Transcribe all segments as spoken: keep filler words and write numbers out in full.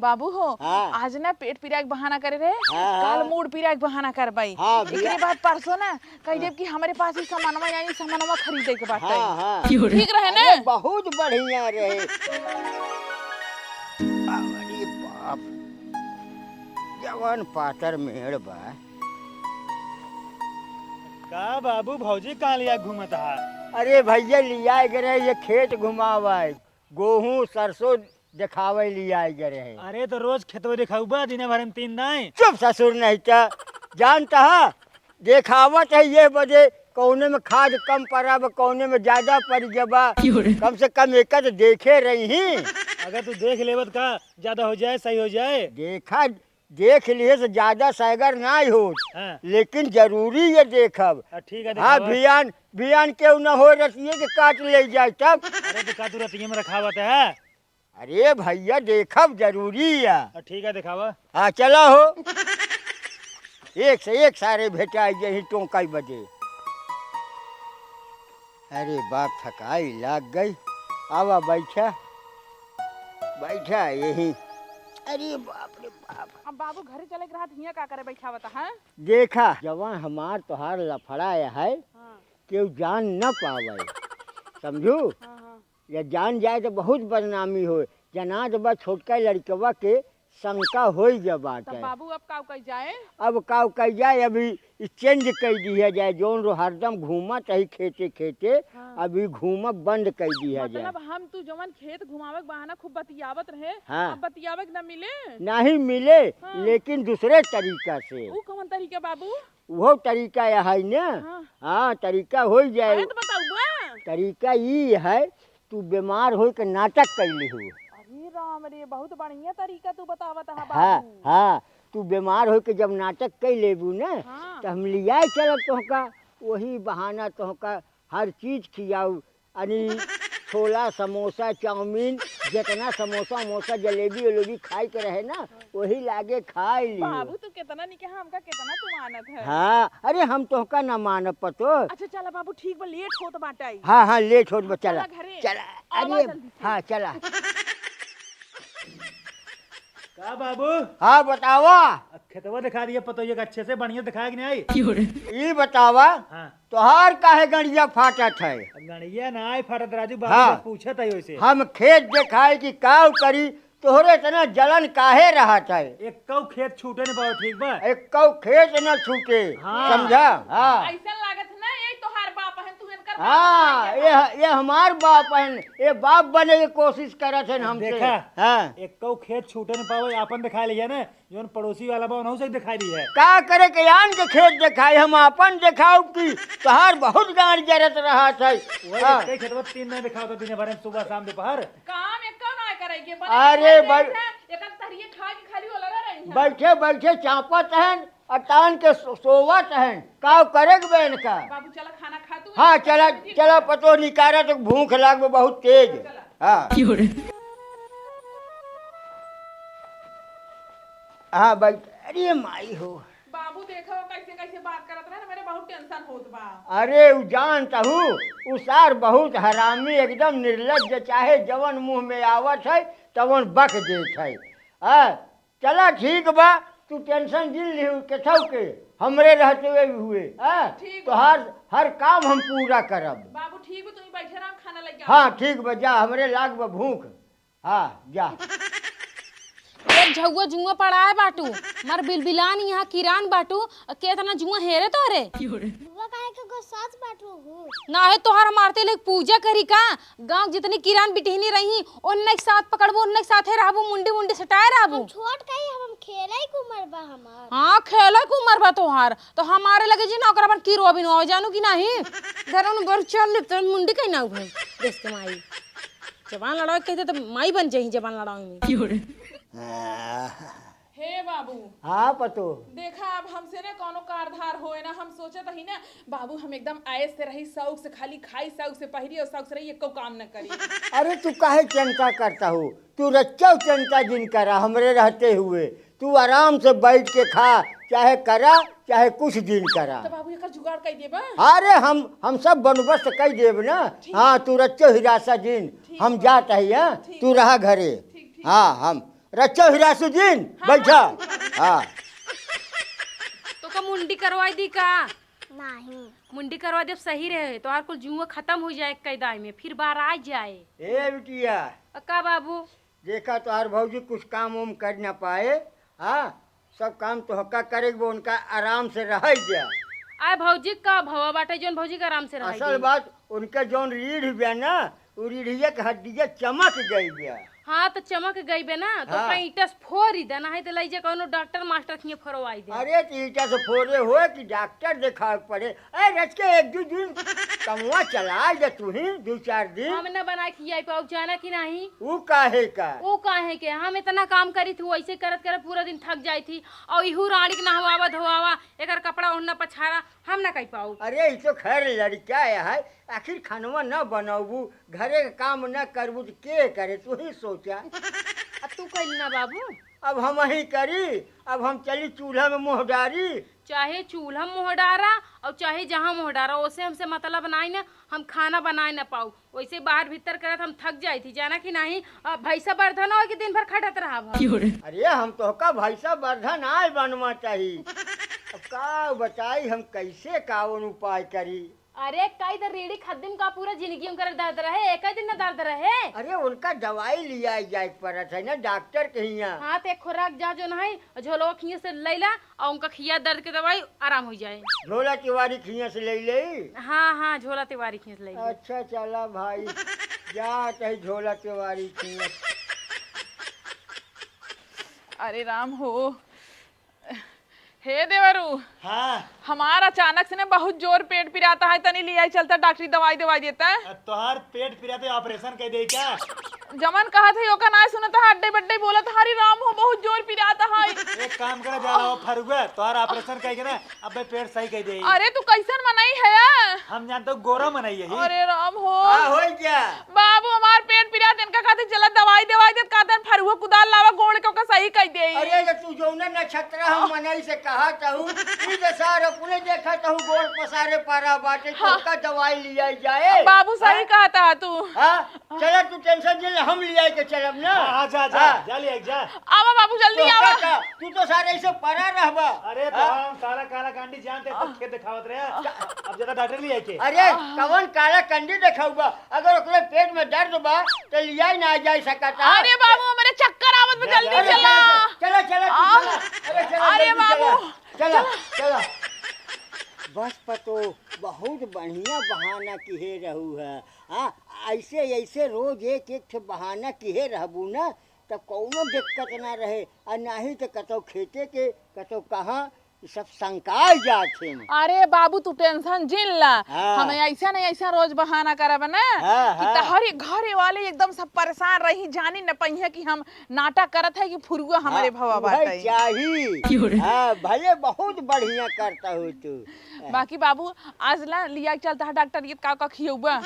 बाबू हो, हाँ। आज ना पेट पीरा के बहाना करे रहे, हाँ, काल हाँ। मूड पीरा के बहाना करबाई। हाँ, भैया। एकरे बाद परसों ना कह देब कि हमरे पास ही सामानवा, यानी सामानवा खरीदे के बाटे। हाँ, हाँ। ठीक रहे ना? अरे, बहुत बढ़िया रहे। अरे बाप, जवन पातर मेड़ बा। का बाबू, भौजी कहाँ लिया घूमत हा? अरे भैया, लिया गए रहे ये खेत घुमावे, गोहूँ सरसों देखावे लिया गए रहे। अरे तो रोज खेतवा देखाउबा, दिने भर में तीन दाएं। चुप ससुर, नहीं तो जानता है, देखावत है ये बदे, कौने में खाद कम पड़ा बा, कौने में ज्यादा पड़ गया बा। क्यों रे? कम से कम एक तो देखे रही ही। अगर तू देख लेबत का ज्यादा हो जाए, सही हो जाए। देखा, देख लिए से ज्यादा सैगर ना होत, हाँ। लेकिन जरूरी ये देखब। हाँ, ठीक है, हाँ, दिखावा। बियान, बियान केहू न हो रतिये के काट ले जाए तब। अरे तो का तू रतिये में रखावत है? अरे भैया, देखब जरूरी है। हाँ, ठीक है, दिखावा। हाँ, चला हो। एक से एक सारे भेटाई जही टोंकाई बदे। अरे बाप, थकाई लाग गई। आवा, बैठा, बैठा यही। अरे बाप रे बाप। अब बाबू घरे चले के रहत हियाँ का करे बैठावत है? देखा, जवन हमार तोहार लफड़ा है, हाँ। केहू जान न पावे, समझू? हाँ, हाँ। या जान जाए तो बहुत बदनामी हो। जनात बा छोटका लड़कवा के शंका होई गया बाटे। तब बाबू अब काव कई जाए? अब काव कई जाए, अभी ई चेंज कई दिया जाए, जौन रो हरदम घूमत है खेते खेते, हाँ। अभी घूमब बंद कई दिया जाए। मतलब हम तू जवन खेत घुमावे के बहाना खूब बतियावत रहे, हाँ। अब बतियावे के ना मिले? नहीं मिले, हाँ। लेकिन दूसरे तरीका से। ऊ कौन तरीका बाबू? उहो तरीका यह है ने। हाँ। हाँ, तरीका होई जाए। अरे तो बताऊ बा। तरीका ई है, तू बीमार होई के नाटक कैली हो। अरे राम रे, बहुत बढ़िया तरीका तू बतावत है हाँ, बाबू। हाँ, तू बीमार होई के जब नाटक कई लेबू ना, हाँ। तो हम लियाए चलब तोहका, वही बहाना तोहका हर चीज खियाऊ, यानी छोला, समोसा, चाउमीन, जितना समोसा, उमोसा, जलेबी, उलेबी खाए के रहे ना, वही लागे खाए लियो। बाबू, तू कितना निके, हमका कितना तू मानत है। हाँ, अरे, हम तोहका ना मानब पतो। अच्छा, चला बाबू, ठीक बा, लेट होत बाटे। हाँ, हाँ, लेट होत बा, चला, चला घरे। चला, आवा अरे, जल्दी से। हाँ, चला। का बाबू? हाँ, बतावा। अब खेतवा दिखा दिया पतोहिया का अच्छे से, बढ़िया दिखाया कि नहीं आई? ई बतावा, हाँ। तोहार काहे गड़िया फाटत है? अब गड़िया ना आई फाटत राजू, बाबू हाँ। बस पूछत है वैसे। हम खेत देखाए कि काव करी, तोहरे इतना जलन काहे रहत है? एक्कौ खेत छूटे न पावे, ठीक बा? एक्कौ खेत न छूटे, हाँ। समझा? हाँ। ऐसन लागत है ना, यही तोहार बाप है, तू इनकर बाप हाँ, है। ये, ये हमार बाप है, ये बाप बने के कोशिश करत है हमसे। देखा, हाँ। एक्कौ खेत छूटे न पावे, आपन दिखा लिया ना, जौन पड़ोसी वाला बा, उनहू से दिखाई दी है। का करे के आन के खेत देखाई, हम आपन देखाऊ कि तोहार बहुत गांड जरत रहत है। वही हाँ। एक खेतवा तीन ना दिखाओ तो दिन भर में सुबह शाम दोपहर। काम एक्को ना करे के, बने अरे के भाई। एकर तहरिए खा के खाली ओलरा रही है। बैठे बैठे चापत हन, अटान के सो-, सोवत हन। का करे के बहन का? बाबू चला खाना खा तू। हाँ, चला, चला पतो निकारा तो भूख लाग बहुत तेज। चला। हाँ। हाँ, बैठ, अरे माई हो। बाबू, देखो, कैसे, कैसे बात करत रहे ना, मेरे बहुत टेंशन होत बा। अरे, उ जानत हूँ, उ सार बहुत हरामी, एकदम निर्लज्ज, चाहे जवन मुँह में आवत है, तवन बक देत है। आ, चला, ठीक बा, तू टेंशन जिन लिहू, केथऊ के, हमरे रहते हुए, हुए, आ, ठीक बा। तोहार हर काम हम पूरा करब। बाबू, ठीक बा, तू ही बैठे रह, हम खाना लेके हाँ, आवत। ठीक बा, जा, हमरे लाग बा भूख। हाँ, जा। एक झउआ जुआ पड़ाए बाटू, मर बिलबिलान यहाँ किरान बाटू, केतना जुआ हेरे तोहरे। बुआ काहे के गुस्सात बाटू हु? ना है तोहर मारते लोग पूजा करी का? गांव जितनी किरान बिटिहनी रही, उन्ने के साथ पकड़बू, उन्ने के साथे रहबू, मुंडी मुंडी सटाए रहबू। हम छोट कही, हम, हम खेले के उम्र बा हमार। हाँ, खेले के उम्र बा तोहार, तो हमारे लगे जी ना ओकरा अपन किरो बिनो जानू कि नहीं? घर में बर चल ले, तो मुंडी कहीं ना उभे, देश के माई। जबान लड़ावे के कहते तो माई बन जाही जबान लड़ावे में। हे बाबू। हाँ पतो। देखा, अब हमसे ना कौनो कारधार होए ना, हम सोचत ही ना, बाबू, हम एकदम ऐश से रही, शौक से खाली खाई, शौक से पहिरी और शौक से रही, एको काम न करी। अरे तू काहे चिंता करता हो? तू रच्चो चिंता जिन करा, हमरे रहते हुए तू आराम से बैठ के खा, चाहे करा, चाहे कुछ दिन करा। तो बाबू, एकर जुगाड़ कई देबा? अरे हम, हम सब बंदोबस्त कई देब ना। ठीक। हाँ, तू रच्चो हिरासा जिन, ठीक हम बा। जात है, हाँ? ठीक तू बा। रहा घरे। ठीक, ठीक। हाँ, हम रच्चा हिरासुद्दीन, हाँ, बैठा। हाँ। हाँ। तोका मुंडी करवाई दी का? नहीं। मुंडी करवा देब, सही रहे, तोहार कुल जुआ खतम होइ जाए एक कैदाई में, फिर बाहर आ जाए। ए बिटिया। अ, का बाबू? देखा, तोहार भौजी कुछ काम उम कर ना पाए, हाँ, सब काम तोहका करे के बा, उनका आराम से रहइ द्या। आए भौजी का भवा बाटे, जौन भौजी के आराम से रहइ असल दी। बात, उनके जौन रीढ़ बिया ना, उ रीढ़िया के हड्डिया चमक गई बिया। हाँ, तो चमक गई बे ना, तो हाँ। कहीं ईंटा से फोड़ ही दे, ना है तो लई जा कौनो डॉक्टर मास्टर खिए फोड़वाई दे। अरे, तो ईंटा से फोड़े हो कि डॉक्टर देखावे के पड़े? ए, रच के एक दू दिन कमवा चलाइ दे तू ही, दू चार दिन। हम ना बनाए खियाई पाऊ, जाना कि नहीं? ऊ काहे का? ऊ काहे के? हम इतना काम करी थी, वैसे करत करत पूरा दिन थक जाई थी। और इहू रानी के नहवावा धोवावा, एकर कपड़ा ओढ़ना पछारा, हम ना कई पाऊ। अरे, ई तो खैर लड़का है, आखिर खानवा ना बनौबू, घरे के काम ना करबू, तो के करे? तू ही सोचा। अब तू कइल ना बाबू। अब हम ही करी, अब हम चली चूल्हा में मुँह डारी। चाहे चूल्हा में मुँह डारा और चाहे जहाँ मुँह डारा, ओसे हमसे मतलब नाई ना, हम खाना बनाए ना पाऊ। वैसे बाहर भीतर करत हम थक जाई थी, जाना कि नहीं? अब भैंसा बरधा ना हो कि दिन भर खटत रहा भा। अरे, हम तोहका भैंसा बरधा नाई बनवा चाही। अब का बताई, हम कैसे कावन उपाय करी? अरे, कई तो रीढ़ी खद्दी में का पूरा जिंदगी उनकर दर्द रहे, एक दिन ना दर्द रहे। अरे, उनका दवाई लिया जाए के पड़त है ना डॉक्टर के हियाँ। हाँ, तो एक खुराक जा जो नहीं, झोलवा खिए से लैला और उनका खिया दर्द के दवाई आराम हो जाए। झोला तिवारी खिया से ले ले। हाँ, हाँ, झोला तिवारी खिया से ले ले। अच्छा, चला भाई, जा कहीं झोला तिवारी खिया। अरे राम हो, हे देवरू, हाँ। हमार अचानक से ना बहुत जोर पेट पिराता है, तनी लियाई चलता डॉक्टरी दवाई दवाई देता। अब तोहार पेट पिराते ऑपरेशन कर दे क्या? जमन कहत है ओका ना सुनत है, अड्डे बड्डे बोलत है, हरी राम हो बहुत जोर पिराता है। एक काम करा जा रहा हो फरुआ, तोहार ऑपरेशन कर के ना अबे पेट सही कर दे। अरे तू कैसन मनई है या? हम जानते हो गोरा मनई है। अरे राम हो। का होई क्या? बाबू, हमार पेट पिरात, इनका खातिर चला दवाई दवाई देत, कहतन फरुआ कुदाल लावा, गोड़ के ओका सही कइ देई। अरे, ये तू जौना नक्षत्र हम हाँ। मनई से कहत हऊ, ई तो सार अपने देखत हऊ, गोड़ पसारे पारा बाटे, हाँ। तोका दवाई लियाई जाए। बाबू, सही हाँ? कहत हा तू। हाँ? चला, तू टेंशन जिन ले, हम लियाई के चलब ना। हाँ, हाँ, जा, जा, हाँ। जा लियाई, जा। आवा बाबू, जल्दी तोका आवा। का? तू तो सारे ऐसे परा रहबा। अरे, तो हाँ? हम काला, काला कांडी जानते, तो खेत दिखावत रहे। अब ज्यादा डॉक्टर लियाई के। अरे, कवन काला कांडी देखाउबा? अगर ओकरे पेट में दर्द बा, तो लियाई ना जाई सकता। अरे बाबू, हमरे चक्कर आवत बा, जा, जल्दी जा, चला। चला, चला, तू आओ। चला। अरे चला, अरे जल्दी बाबू। चला। चला, चला। बस पतो, बहुत बढ़िया बहाना किहे रहू है। हाँ, ऐसे, ऐसे रोज एक, एक ठे बहाना किहे रहबू ना, तब कौनो दिक्कत ना रहे। आ नाही तो कतौ खेते के, कतौ कहाँ, ई सब संकाय जात हैं। अरे बाबू, तू टेंशन जिन ला। हाँ। हम ऐसा नहीं, ऐसा रोज बहाना करब ना हाँ, कि हाँ। तहरी घरे वाले एकदम सब परेशान रही, जानी न पहिया कि हम नाटक करत है कि फुरुआ हमरे हाँ, भवा उहै बाटे। चाही। क्यों रे? हाँ, भले बहुत बढ़िया करता हो तू। बाकी बाबू, आज ला लिया के चलता है डॉक्टर, ये का का खियौबा?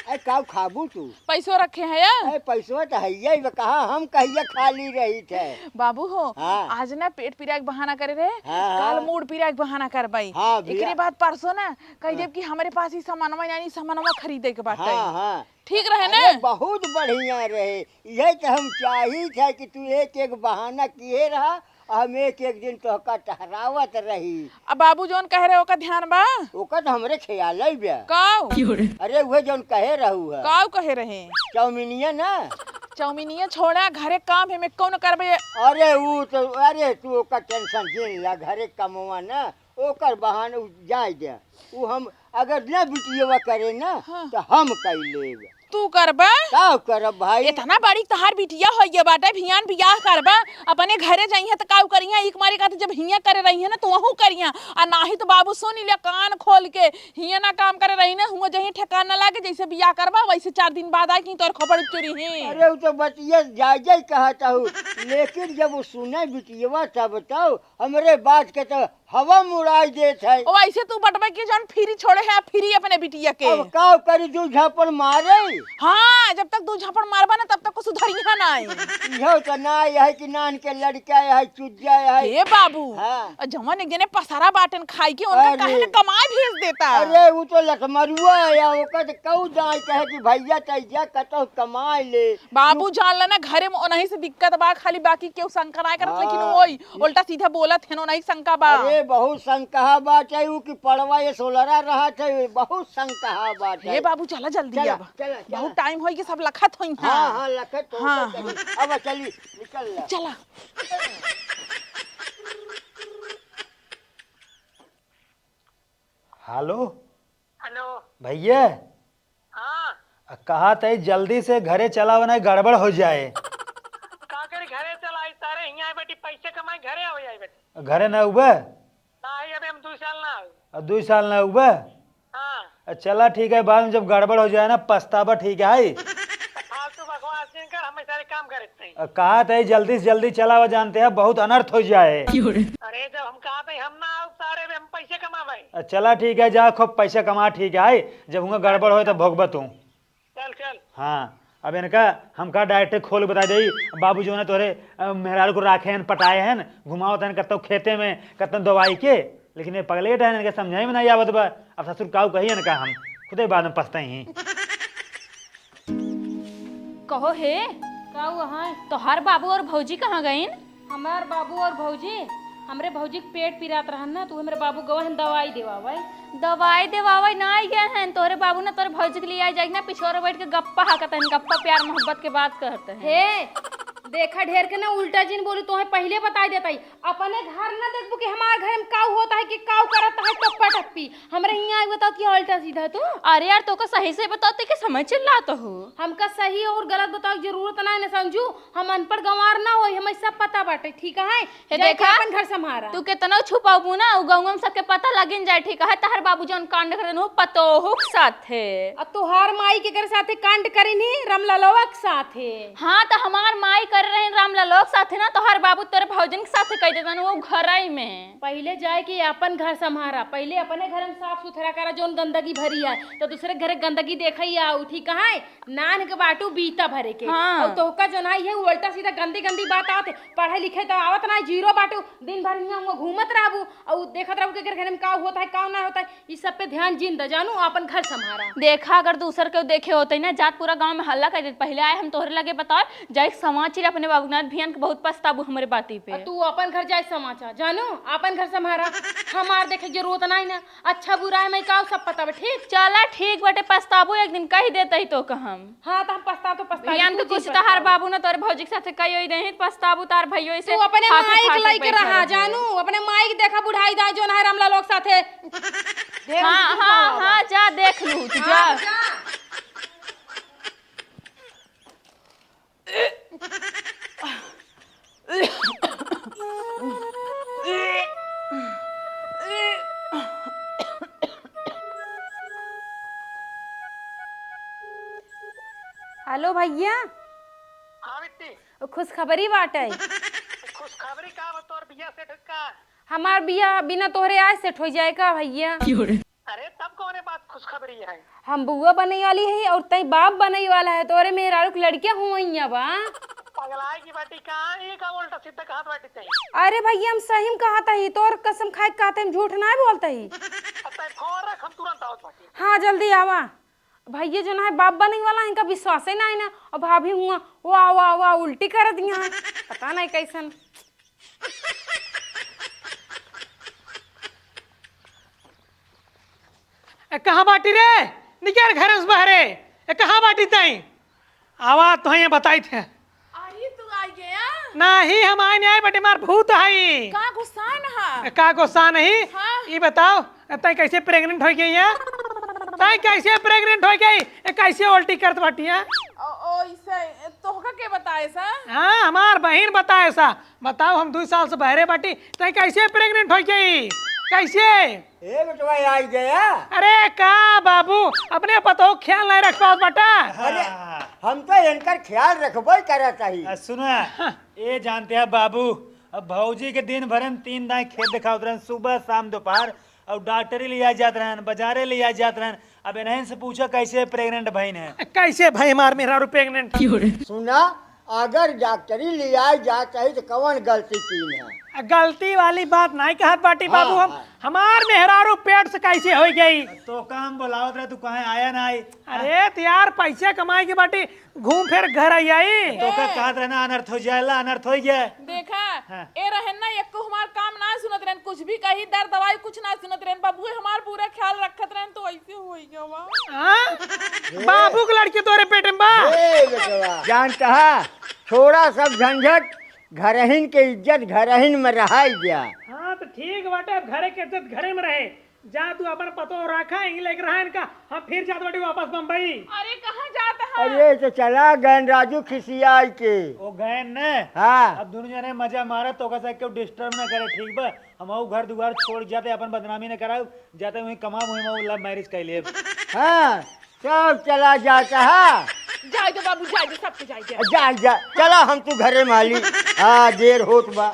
ए, का खाबू तू? पैसो रखे हैं या? ए, पैसो तो है ही बा, कहाँ हम कहिया खाली रही थे। बाबू हो, हाँ। आज ना पेट पीरा के बहाना करे रहे, हाँ, काल हाँ। मूड़ पीरा के बहाना करबाई। हाँ, भैया। एकरे बाद परसों ना कह हाँ। देब कि हमरे पास ही सामानवा यानी सामानवा खरीदे के बाटे। हाँ, हाँ। ठीक रहे अरे, ना? बहुत बढ़िया रहे। यही तो हम चाही थे कि तू एक एक बहाना किए रहा, हम एक एक दिन तोहका टहरावत रही। अब बाबू जौन कहे रहे ओकर ध्यान बा? ओकर तो हमरे ख्याल ही बा। काऊ? अरे उहे जौन कहे रहू है। काऊ कहे रहे? चौमिनिया ना। चौमिनिया छोड़ा, घरे काम है, मैं कौन करबे? अरे ऊ तो, अरे तू ओकर टेंशन जिन ला, घरे कमवा ना, ओकर बहाना उ जाए दे। उ हम अगर ना बिटियवा करे ना, हाँ। तो हम कई लेब। तू करबा? का करब भाई? इतना बड़ी तहार बिटिया होइए बाटे, भियान बियाह करबा, अपने घरे जइहे त काऊ करिहे, एक मारी कहत जब हियां करे रहिहे ना, तो वहू करिहे। आ नाही तो बाबू सुन ले कान खोल के, हियां ना काम करे रही ना, हुआं जइहे ठेकान ना लागे, जैसे बियाह करबा, वैसे चार दिन बाद आए कि तोर खोपड़ी चुरी ही। अरे, उ तो बतिया जाय जाय कहत हूँ, लेकिन जब उ सुने बिटियवा तब तो हमरे बात के तो हवा मुड़ाई देत है। ओ, ऐसे तू बटबे की जौन फ्री छोड़े है, फ्री अपने बिटिया के। अब का करी, दू झापड़ मारे। हाँ, जब तक दू झापड़ मारबा ना, तब तक कुछ सुधरिहा नाहीं। इहो तो ना, यह कि नान के लड़का है, चुज्जा है। हे बाबू, हाँ। जवन एक जने पसारा बाटेन खाई के, उनका अरे। काहे न कमाए भेज देता? अरे, उ तो लखमरुआ है, ओकर तो कहू जाए कहे कि भैया तै जा कतौ कमाए ले। बाबू जान लेना, घरे में ओनही से दिक्कत बा, खाली बाकी केहू शंका नाय करत, लेकिन हाँ। वही उल्टा सीधा बोलत है, ओनही शंका बा। अरे, बहुत शंका बात है, उ कि पड़वा ये सोलरा रहत है, बहुत शंका बात है। हे बाबू, चला जल्दी चला, अब। चला, चला। बहुत टाइम होई कि सब लखत होई। हाँ, हाँ, लखत तो हाँ, होता हाँ। चली। अब चली, निकल ला। चला। हेलो। हेलो। भैया। हाँ। आ, कहा तई जल्दी से घरे चला, वरना गड़बड़ हो जाए। का करी, घरे चला आई, तारे हियाँ आई बेटी, पैसे कमाई, घरे आवे आई बेटी। घरे ना उबे? नाही, अबे हम दुई साल ना आवे। अब दुई साल ना उबे? हाँ। आ, चला ठीक है, बाद में जब गड़बड़ हो जाए ना, पछताबा ठीक है। फालतू बकवास जिन कर, हम सारे काम करे थे। आ, कहा तई जल्दी से जल्दी चला, वो जानते हैं बहुत अनर्थ हो जाए। अरे जब हम कहा थे हम ना आवे, सारे बे हम पैसे कमावे। आ, चला ठीक है, जा खूब पैसा कमा, ठीक है, जब हुआ गड़बड़ होए तो भोगबा तू। चल, चल। हाँ, अब इनका हमका डायरेक्ट खोल बता देई, बाबू जौन है तोहरे, अ, मेहरारू को राखे हन, पटाए हन, घुमावत हन, कतौ खेते में, कतौ दवाई के, लेकिन ये पगलेट हन, इनके समझाई में नाहीं आवत बा। अब ससुर काऊ कही इनका, हम खुदे बाद में पछताई ही। कहो हे, का हुआ है? तोहार बाबू और भौजी कहाँ गईन? हमार बाबू और भौजी, हमरे भौजी के पेट पिरात रहन ना, तो हमरे बाबू गवा हन दवाई देवावे। दवाई देवावे ना आई गए हैं, तोहरे बाबू ना तोहरे भौजी के लिए आई जाए ना, पिछोरे बैठ के गप्पा हाकत हैं, गप्पा प्यार मोहब्बत के बात करते हैं। हे, देखा ढेर के ना उल्टा जिन बोलू, तोहे पहिले बताई देता ही, अपने घर ना देखबू कि हमार घर में काऊ होता है कि काऊ करत है टप्पा टप्पी, हमरे हियाँ आई बताओ कि उल्टा सीधा तू। अरे यार, तोका सही से बताओ, ते के समझ चिल्लात हो। हमका सही और गलत बतावे के जरूरत ना है ना समझू, हम अनपढ़ गंवार ना होई, हमें सब पता बाटे, ठीक है? हे जाए के देखा, आपन घर संभारा। तू केतनो छुपाबू ना, उ गौवा में सबके पता लगिन जाए, ठीक है? तहर बाबू जौन कांड करेन, उ पतोहू के साथे। आ तोहार माई केकरे साथे कांड करेन ही? रामललवा के साथे। हाँ, तो हमार माई करे रहिन रामललवा के साथे ना, तोहार बाबू तोरे भौजन के साथे कह देतन, वो घरई में। पहिले जाए के आपन घर संभारा, पहिले अपने घर में साफ सुथरा करा, जौन गंदगी भरी है, तो दूसरे के घरे गंदगी देखई आऊ, ठीक है? नान के बाटू बीता भरे के। हाँ। और तोहका जौन आई है, उ उल्टा सीधा गंदी गंदी बात आवत है। पढ़े लिखे तो आवत ना, जीरो बाटू, दिन भर हियाँ हुआँ घूमत रहबू, और देखत रहबू कि एकर घर में का होता है, का ना होता है। ई सब पे ध्यान जिन द जानू, आपन घर संभारा। देखा, अगर दूसर के देखे होते ना, जात पूरा गाँव में हल्ला कर देत। पहिले आए हम तोहरे लगे बताओ, जाए समाज चिरे अपने बाबूनाथ भियान के, बहुत पछताबू हमरे बाती पे। आ तू अपन घर जाए समाचा जानू, आपन घर संभारा। हमार देखे के जरूरत ना है ना। अच्छा बुरा है मैं का सब पता बा, ठीक? चला ठीक बटे, पछताबू एक दिन, कही देते ही तो कहम। हाँ, तो हम पछता तो पछता बियान के कुछ तहार बाबू ना तोरे भौजी के साथे कही होई रही, पछताबू तार भइयो से तू अपने माई के लइके रहा जानू, अपने माई के देखा बुढ़ाई दा जोन है रामलाल लोग साथे। हाँ, हाँ, हाँ, जा देख लू, तू जा। हाँ, जा। हेलो भइया। हाँ बिट्टी। ओ, खुशखबरी बाटे। खुशखबरी का बा, तोर बियाह सेट का? हमार बियाह बिना तोहरे आए सेट होइ जाए का भइया? अरे, तब कौने बात खुशखबरी है? हम बुआ बनइ वाली ही और तई बाप बनइ वाला है। तोरे मेहरारू के लड़किया हुवइया बा। पगलाए की बाटी का, ई का उल्टा सीधा कहत बाटी तई? अरे भइया, हम सही में कहत ही, तोर कसम खाए के कहत ही, हम झूठ नाहीं बोलत ही। अब तई फोन रख, हम तुरंत आवत बाटी। हाँ, जल्दी आवा। भइया जौन है बाप बनइ वाला है, इनका विश्वासे नाहीं ना। और भाभी हुआ वाह, वाह, वाह, उल्टी कर दिया है। पता नाहीं कैसन। ए, कहाँ बाटी रे? निकर घर से बहरे। ए, कहाँ बाटी तई? आवा, तोहे बताइत है। अरे, तू आ गया? नाहीं, हम आए नाहीं आए, बटे मार भूत हई। का गुस्सा न हा? ए, का गुस्सा नहीं? हाँ। ई बताओ, तई कैसे pregnant होइ गई है? तई कैसे pregnant होइ गई? ए, कैसे उल्टी करत बाटी है? ओ, ओ, इसे तोहका के बताए सा? हाँ, हमार बहिन बताए सा। बताओ, हम दुई साल से बहरे बाटी, तई कैसे pregnant होइ गई? कैसे? ए बेटवा, आ गया? अरे का बाबू, अपने पतोह ख्याल नहीं रख पावत बाटा? अरे, हम तो इनकर ख्याल रखबो ही करत हई। आ, सुना, ए जानते हैं बाबू, अब भौजी के दिन भर में तीन दाई खेत देखावत रहन, सुबह, शाम, दोपहर, और डॉक्टरी लिया जात रहन, बाजारे लिया जात रहन, अब इन्हन से पूछा कैसे प्रेग्नेंट भइन है। कैसे भई हमार मेहरारू प्रेग्नेंट? सुना, अगर डॉक्टरी लियाई जात है तो कवन गलती कीन है? गलती वाली बात नाहीं कहत बाटी हाँ, बाबू हम। हाँ। हमार मेहरारू पेट से कैसे होइ गई? तो काम बोलावत रहे, तू कहे आया ना आई। अरे तो यार, पैसा कमाए के बाटी, घूम फिर घर आई आई। तो का ए। कहत रहे ना, अनर्थ होइ जाएला, अनर्थ होइ गया। देखा, हाँ। ए रहन ना, एको हमार काम ना सुनत रहन, कुछ भी कही, दर दवाई कुछ ना सुनत रहन। बाबू हमार पूरा ख्याल रखत रहन, तो ऐसे होइ गवा। हाँ? बाबू के लड़के तोरे पेट में बा? ए बेटवा, जानता है, छोड़ा सब झंझट, घरहिन के इज्जत घरहिन में रहाई गया। हाँ, तो ठीक बाटे, अब घरे के इज्जत घरे में रहे। जा तू अपन पतो राखा, यहीं लेके रहा इनका, हम फिर जात बाटी वापस बम्बई। अरे, कहाँ जात है? अरे, तो चला गए राजू खिसियाई के। ओ गए ने। हाँ। अब दोनों जने मजा मारा, तो का केहू डिस्टर्ब ना करे, ठीक बा? हम आऊ घर दुआर छोड़ जाते, अपन बदनामी ना कराऊ, जाते वहीं कमाब, वहीं हम love marriage कर लेब। हाँ, सब चला जाता है। जाए दे बाबू, जाए दे, सबके जाए दे। जा, जा, चला हम तू घरे माली। हाँ, देर होत बा।